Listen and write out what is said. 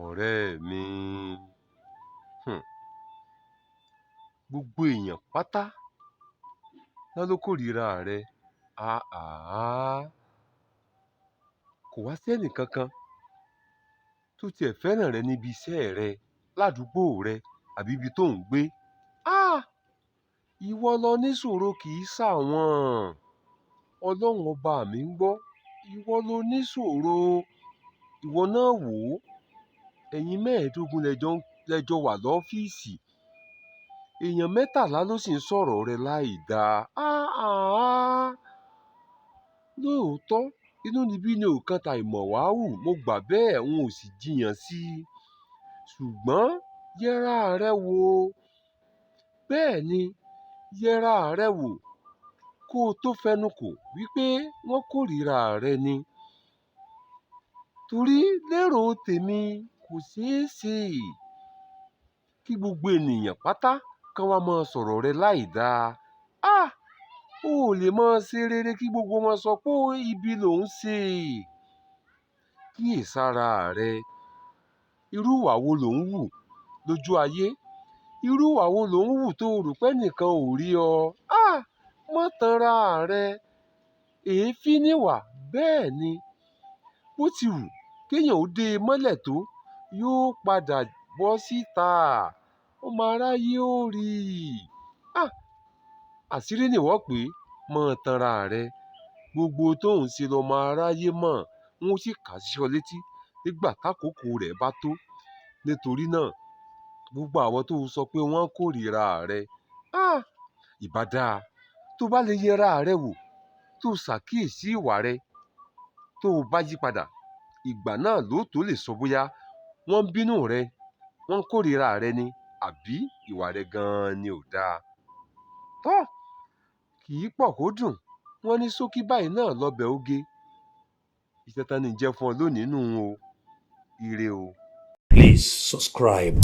Ọ̀rẹ́ mi, gbogbo èèyàn pátá ná ló kórìíra rẹ. Àhàhà, kò wá sẹ́nì kankan tó tiẹ̀ fẹ́ràn rẹ níbi iṣẹ́ rẹ, ládùúgbò rẹ àbí ibi tó ń gbé. Ah! Ìwọ lọ níṣòro, kì í ṣàwọn. Ọlọ́run ọba mi ń gbọ́. Ìwọ ló níṣòro. Ìwọ náà wò ó. Ẹ̀yin 15 lẹ́jọ́ wà lọ́fíìsì. Èèyàn 13 ló sì ń sọ̀rọ̀ rẹ láì dáa. Àhàhà! Lóòótọ́, inúnibíni ni ò kan tàìmọ̀ wá hù. Mo gbà bẹ́ẹ̀, n ò sì jiyàn sí i. Ṣùgbọ́n yẹra rẹ wò. Bẹ́ẹ̀ ni, yẹra rẹ wò kó o tó fẹnu kò wípé wọ́n kórìíra rẹ ni. Torí lérò tèmi, kò ṣeé ṣe kí gbogbo ènìyàn pátá kan wá máa sọ̀rọ̀ rẹ láì dáa. Ah! O ò lè máa ṣe rere kí gbogbo wọn sọ pé ibi lò ń ṣe. Kíyèsára rẹ. Irú ìwà wo lò ń hù lójú ayé? Irú ìwà wo lò ń hù tó rò pé ẹnìkan ò rí ọ? Ah! Má tanra rẹ. Èéfín níwà. Bẹ́ẹ̀ ni. Bó ti wù kéèyàn ó dé e mọ́lẹ̀ tó, yóò padà bọ́ síta. Ọmọ aráyé ó rí i. Ah! Àṣírí nìwọ pé má tanra rẹ. Gbogbo tó ń ṣe lọmọ aráyé mọ̀, wọ́n sì kà sí ọ létí nígbà tákòókò rẹ̀ bá tó. Nítorí náà, gbogbo àwọn tó sọ pé wọ́n kórìíra rẹ, ah! Ìbá dáa tó bá lè yẹra rẹ wò, tó ṣàkíyèsí ìwà rẹ, tó bá yípadà, ìgbà náà ló tó lè sọ bóyá wọ́n ń bínú rẹ, wọ́n ń kórìíra rẹ ni àbí ìwà rẹ gan-an ni ò dáa. Tọ́, kì í pọ̀ kó dùn. Wọ́n ní ṣókí báyìí náà lọbẹ̀ oge. Iṣẹ́ tán ní jẹ́ fún ọ lónìí nù o. Ire o. Please subscribe.